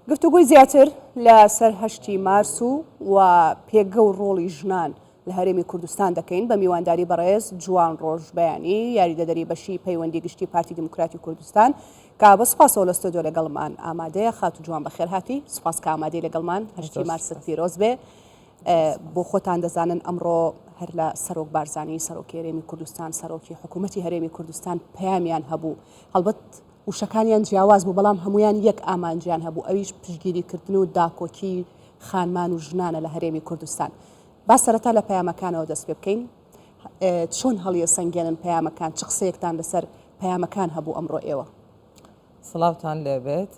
گفتوگۆی زیاتر لە سەر هەشتی مارس و و پێگە و ڕۆڵی ژنان لە هەرێمی کوردستان دەکەین بە میوانداری بەڕێز جوان ڕۆژبەیانی یاریدەدەری بەشی پەیوەندی گشتی پارتی دیموکراتی کوردستان کە بە سوپاسەوە لە ستۆدیۆ لەگەڵمان ئامادەیە. خاتوو جوان بەخێرهاتی، سوپاس کە ئامادەی لەگەڵمان. هەشتی مارست پیرۆز بێ. بۆ خۆتان دەزانن ئەمڕۆ هەر لە سەرۆک بارزانی سەرۆکی هەرێمی کوردستان سەرۆکی حکوومەتی هەرێمی کوردستان پەیامیان هەبوو هەڵبەت وشەکانیان جیاواز بوو بەڵام هەمویان یەک ئامانجیان هەبوو ئەویش پشتگیریکردن و داکۆکی خانمان و ژنانە لە هەرێمی کوردستان با سەرەتا لە پەیامەکانەوە دەست پێ بکەین چۆن هەڵیەسەنگێنن پەیامەکان چ قسەیەکتان لەسەر پەیامەکان هەبوو ئەمڕۆ ئێوە؟ سڵاوتان لێبێت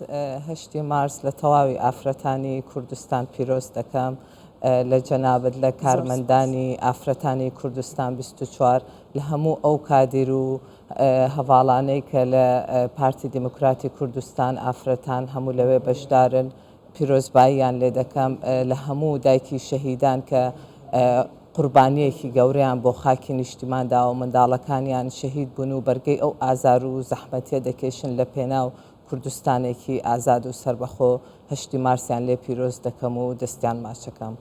هەشتی مارس لە تەواوی ئافرەتانی کوردستان پیرۆز دەکەم لە جەنابت لە کارمەندانی ئافرەتانی کوردستان 24 لە هەموو ئەو کادیر و هەڤاڵانەی کە لە پارتی دیموکراتی کوردستان ئافرەتان هەموو لەوێ بەشدارن پیرۆزباییان لێ دەکەم لە هەموو دایکی شەهیدان کە قوربانییەکی گەورەیان بۆ خاکی نیشتیمان داوە منداڵەکانیان شەهید بوون و بەرگەی ئەو ئازار و زەحمەتیە دەکێشن لە پێناو کوردستانێکی ئازاد و سەربەخۆ هەشتی مارسیان لێ پیرۆز دەکەم و دەستیان ماچەکەم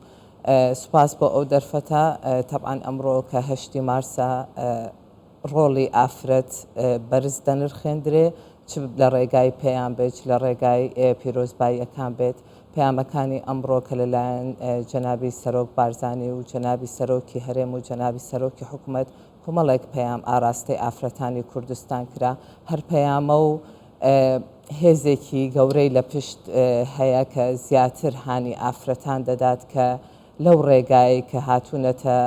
سوپاس بۆ ئەو دەرفەتە تەبعەن ئەمڕۆ کە هەشتی مارسە ڕۆڵی ئافرەت بەرز دەنرخێندرێ چ لە ڕێگای پەیام بێت چ لە ڕێگای پیرۆزباییەکان بێت، پەیامەکانی ئەمڕۆ کە لە لایەن جەنابی سەرۆک بارزانی و جەنابی سەرۆکی هەرێم و جەنابی سەرۆکی حکومەت کۆمەڵێک پەیام ئاراستەی ئافرەتانی کوردستان کرا هەر پەیامە و هێزێکی گەورەی لە پشت هەیە کە زیاتر هانی ئافرەتان دەدات کە لەو ڕێگایەی کە هاتوونەتە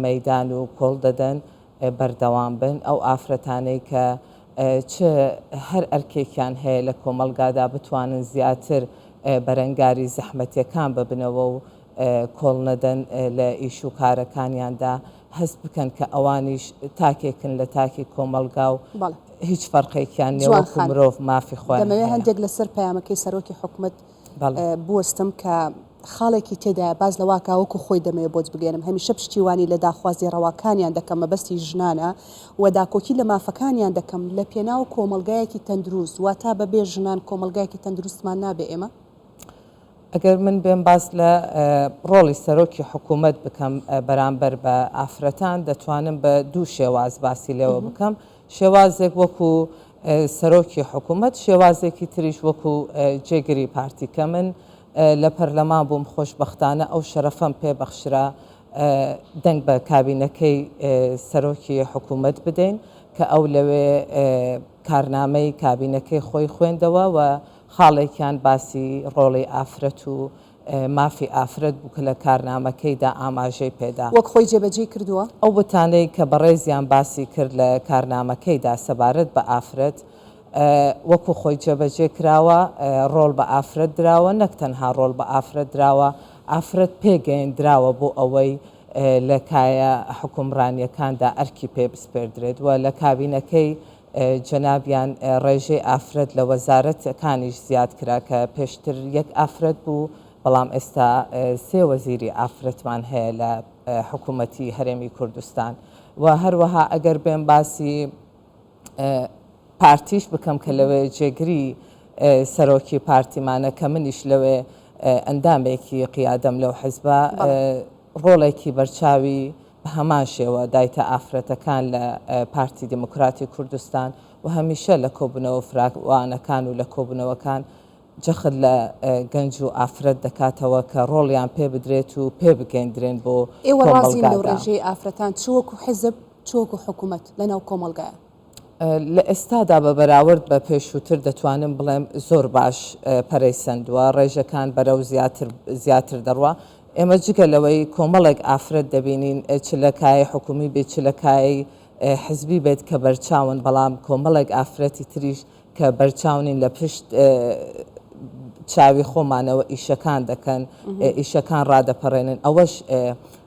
مەیدان و کۆڵ دەدەن بەردەوام بن، ئەو ئافرەتانەی کە چ هەر ئەرکێکیان هەیە لە کۆمەڵگادا بتوانن زیاتر بەرەنگاری زەحمەتیەکان ببنەوە و کۆڵ نەدەن لە ئیش و کارەکانیاندا هەست بکەن کە ئەوانیش تاکێکن لە تاکی کۆمەڵگا و هیچ فەرقێکیان نیە جوان وەکو خان مرۆڤ مافی خۆیان دەمەوێت هەیە. هەندێک لەسەر پەیامەکەی سەرۆکی حکومەت بەڵێ. بوەستم کە خاڵێکی تێدایە باس لەوە ئەکا وەکو خۆی دەمەوێت بۆت بگەیەنم هەمیشە پشتیوانی لە داخوازی ڕەواکانیان دەکەم مەبەستی ژنانە و داکۆکی لە مافەکانیان دەکەم لە پێناو کۆمەڵگایەکی تەندروست واتا بەبێ ژنان کۆمەڵگایەکی تەندروستمان نابێ ئێمە؟ ئەگەر من بێم باس لە ڕۆڵی سەرۆکی حکوومەت بکەم بەرامبەر بە ئافرەتان دەتوانم بە دوو شێواز باسی لێوە بکەم شێوازێک وەکو سەرۆکی حکوومەت شێوازێکی تریش وەکو جێگری پارتی کە من لە پەرلەمان بووم خۆشبەختانە ئەو شەرەفەم پێ بەخشرا دەنگ بە کابینەکەی سەرۆکی حکوومەت بدەین کە ئەو لەوێ کارنامەی کابینەکەی خۆی خوێندەوە و خاڵێکیان باسی ڕۆڵی ئافرەت و مافی ئافرەت بوو کە لە کارنامەکەیدا ئاماژەی پێدا. وەک خۆی جێبەجێی کردووە؟ ئەو وتانەی کە بەڕێزیان باسی کرد لە کارنامەکەیدا سەبارەت بە ئافرەت وەکو خۆی جێبەجێ کراوە، ڕۆڵ بە ئافرەت دراوە، نەک تەنها ڕۆڵ بە ئافرەت دراوە، ئافرەت پێگەیەندراوە بۆ ئەوەی لە کایە حوکمڕانییەکاندا ئەرکی پێ بسپێردرێت و لە کابینەکەی جەنابیان ڕێژەی ئافرەت لە وەزارەتەکانیش زیاد کرا کە پێشتر یەک ئافرەت بوو، بەڵام ئێستا سێ وەزیری ئافرەتمان هەیە لە حکوومەتی هەرێمی کوردستان و هەروەها ئەگەر بێم باسی پارتیش بکەم کە لەوێ جێگری سەرۆکی پارتیمانە کە منیش لەوێ ئەندامێکی قیادەم لەو حزبە ڕۆڵێکی بەرچاوی بە هەمان شێوە دایتە ئافرەتەکان لە پارتی دیموکراتی کوردستان و هەمیشە لە کۆبوونەوە فراوانەکان و لە کۆبوونەوەکان جەخت لە گەنج و ئافرەت دەکاتەوە کە ڕۆڵیان پێ بدرێت و پێ بگەیندرێن بۆ ئێوە ڕازین لەو کۆمەڵگادا. ڕێژەی ئافرەتان چ وەکو حزب چ وەکو حکومەت لەناو کۆمەڵگایە؟ لە ئێستادا بە بەراورد بە پێشووتر دەتوانم بڵێم زۆر باش پەرەی سەندووە، ڕێژەکان بەرەو زیاتر زیاتر دەڕوا. ئێمە جگە لەوەی کۆمەڵێک ئافرەت دەبینین چ لە کایەی حکوومی بێت چ لە کایەی حزبی بێت کە بەرچاون، بەڵام کۆمەڵێک ئافرەتی تریش کە بەرچاو نین لە پشت چاوی خۆمانەوە ئیشەکان دەکەن، ئیشەکان ڕادەپەڕێنن، ئەوەش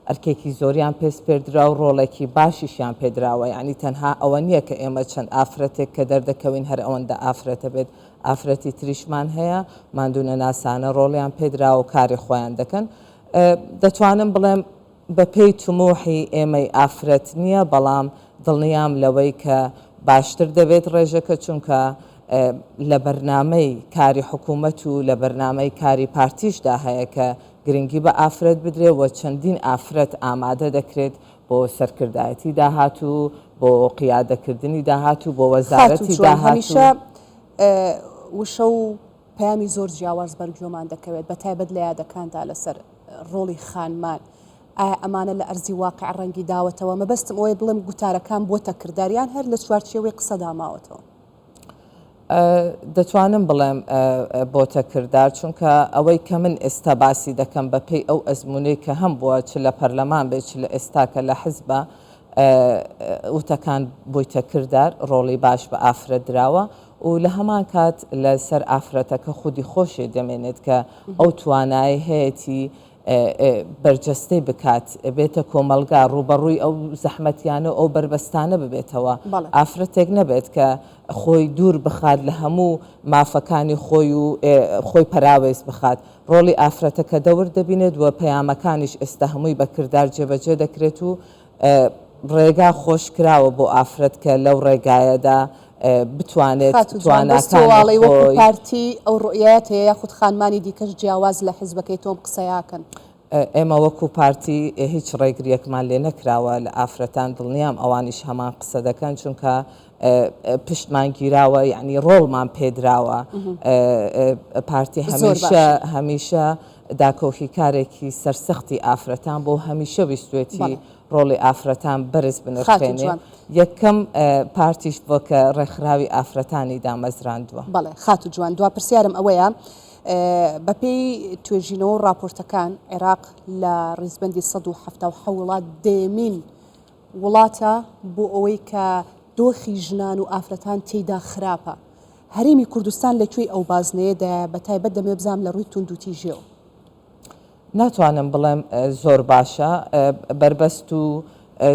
ئەرکێکی زۆریان پێ سپێردرا و ڕۆڵێکی باشیشیان پێدراوە، یانی تەنها ئەوە نییە کە ئێمە چەند ئافرەتێک کە دەردەکەوین هەر ئەوەندە ئافرەتە بێت، ئافرەتی تریشمان هەیە ماندوونەناسانە ڕۆڵیان پێدراوە و کاری خۆیان دەکەن. دەتوانم بڵێم بەپێی تموحی ئێمەی ئافرەت نییە، بەڵام دڵنیام لەوەی کە باشتر دەبێت ڕێژەکە، چونکە. لە بەرنامەی کاری حکوومەت و لە بەرنامەی کاری پارتیشدا هەیە کە گرنگی بە ئافرەت بدرێت و چەندین ئافرەت ئامادە دەکرێت بۆ سەرکردایەتی داهاتوو، بۆ قیادەکردنی داهاتوو، بۆ خاتوو وەزارەتی جوان داهاتوو. هەمیشە وشە و پەیامی زۆر جیاواز بەر گوێمان دەکەوێت بە تایبەت لە یادەکاندا لەسەر ڕۆڵی خانمان ئایا ئەمانە لە ئەرزی واقع ڕەنگی داوەتەوە مەبەستم ئەوەیە بڵێم گوتارەکان بۆتە کردار یان هەر لە چوارچێوەی قسەدا ماوەتەوە؟ دەتوانم بڵێم بۆتە کردار، چونکە ئەوەی کە من ئێستا باسی دەکەم بە پێی ئەو ئەزموونەی کە هەمبووە چ لە پەرلەمان بێت چ لە ئێستا کە لە حزبە وتەکان بۆیتە کردار، ڕۆڵی باش بە ئافرەت دراوە و لە هەمان کات لە سەر ئافرەتەکە خودی خۆشی دەمێنێت کە ئەو توانایەی هەیەتی بەرجەستەی بکات، بێتە کۆمەڵگا ڕووبەڕووی ئەو زەحمەتیانە و ئەو بەربەستانە ببێتەوە، ئافرەتێک نەبێت کە خۆی دوور بخات لە هەموو مافەکانی خۆی و خۆی پەراوێز بخات، ڕۆڵی ئافرەتەکە دەور دەبینێت و پەیامەکانیش ئێستا هەمووی بە کردار جێبەجێ دەکرێت و ڕێگا خۆش کراوە بۆ ئافرەت کە لەو ڕێگایەدا بتوانێت خاتوو جوان بەس تۆ تواناکانی واڵەی وەکو خۆی. پارتی ئەو ڕوئیایەت هەیە یاخود خانمانی دیکەش جیاواز لە حیزبەکەی تۆم قسەیاکەن؟ ئێمە وەکو پارتی هیچ ڕێگریەکمان لێ نەکراوە لە ئافرەتان دڵنیام ئەوانیش هەمان قسە دەکەن چونکە پشتمان گیراوە یەعنی ڕۆڵمان پێدراوە پارتی زۆر هەمیشە باشە. هەمیشە داکۆکیکارێکی سەرسەختی ئافرەتان بووە و هەمیشە ویستوێتی بەڵێ. ڕۆڵی ئافرەتان بەرز خاتوو بنرخێنێ، جوان. یەکەم پارتیش بووە کە ڕێکخراوی ئافرەتانی دامەزراندووە. بەڵێ خاتوو جوان، دوا پرسیارم ئەوەیە، بەپێی توێژینەوە و ڕاپۆرتەکان عێراق لە ڕیزبەندی 177 وڵات دەیەمین وڵاتە بۆ ئەوەی کە دۆخی ژنان و ئافرەتان تێیدا خراپە، هەرێمی کوردستان لە کوێی ئەو بازنەیەدایە، بەتایبەت دەمەوێت بزانم لە ڕووی توندوتیژیەوە؟ ناتوانم بڵێم زۆر باشە، بەربەست و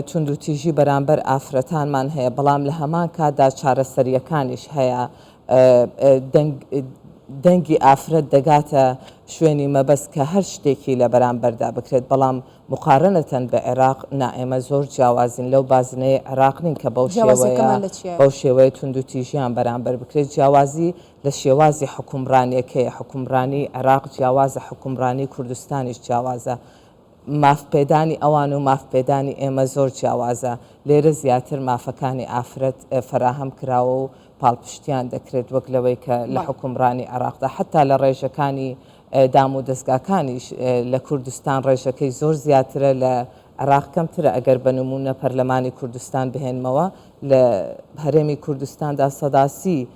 توندوتیژی بەرامبەر ئافرەتانمان هەیە، بەڵام لە هەمان کاتدا چارەسەرییەکانیش هەیە، دەنگی ئافرەت دەگاتە شوێنی مەبەست کە هەر شتێکی لە بەرامبەردا بکرێت، بەڵام موقارەنەتەن بە عێراق نا ئێمە زۆر جیاوازین، لەو بازنەی عێراق نین کە بەو شێوەیە جیاوازیەکەمان لە چیایە؟ بەو شێوەیە توندوتیژیان بەرامبەر بکرێت، جیاوازی لە شێوازی حوکمڕانیەکەیە، حوکمڕانی عێراق جیاوازە، حوکمڕانی کوردستانیش جیاوازە، ماف پێدانی ئەوان و ماف پێدانی ئێمە زۆر جیاوازە، لێرە زیاتر مافەکانی ئافرەت فەراهەم کراوە و پاڵپشتیان دەکرێت وەک لەوەی کە لە حوکمڕانی عێراقدا حەتا لە ڕێژەکانی دام و دەزگاکانیش لە کوردستان ڕێژەکەی زۆر زیاترە لە عێراق کەمترە، ئەگەر بە نموونە پەرلەمانی کوردستان بهێنمەوە لە هەرێمی کوردستاندا 30%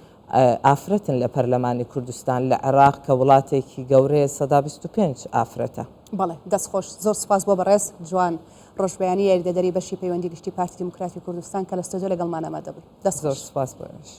ئافرەتن لە پەرلەمانی کوردستان، لە عێراق کە وڵاتێکی گەورەیە 25% ئافرەتە. بەڵێ دەست خۆش زۆر سوپاس بۆ بەڕێز جوان ڕۆژبەیانی یاریدەدەری بەشی پەیوەندی گشتی پارتی دیموکراتی کوردستان کە لە ستۆدیۆ لەگەڵمان ئامادە بووی دەست زۆر خۆش. سوپاس بۆ ئێوەش.